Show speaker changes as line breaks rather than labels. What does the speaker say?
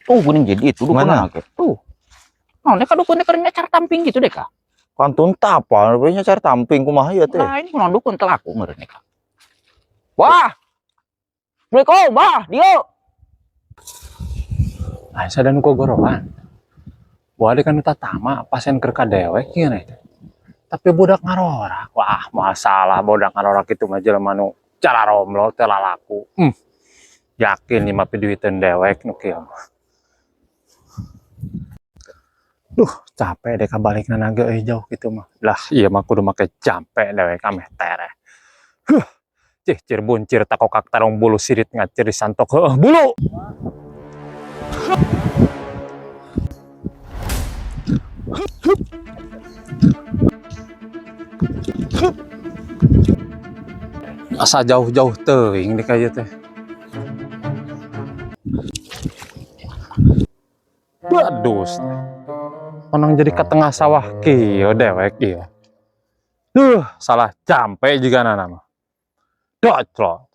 Tuh geuning jadi itu dukun
Mana?
Ge. Tuh. Naon deh ka dukun teh keur nyacar tamping gitu deh ka.
Kantun tapa, rupanya cari tamping kumaha ieu teh.
Lain kunaon dukun teh laku meureun ka. Wah. Assalamualaikum, Bah, dieu.
Lain sada nu gogorohan. Buat kan tatama pasien keur ka dewek ieu teh. Tapi budak ngarorak. Wah, masalah budak ngarorak itu mah jelema nu cara romlo teh lalaku. Yakin nih mah piduiteun dewek nu kieu mah. Duh, capek deh kabalikna naga euy jauh gitu mah. Lah, iya mah kudu make jampe dewek ameh tereh. Huh. Cih, cir buncir takokak tarong bulu sirit ngacir santok heuh bulu. Asa jauh-jauh teuing di ka ieu teh. Waduh. Menang jadi ke tengah sawah kieu dewek ieu. Duh, salah jampe juga nama. Doclo.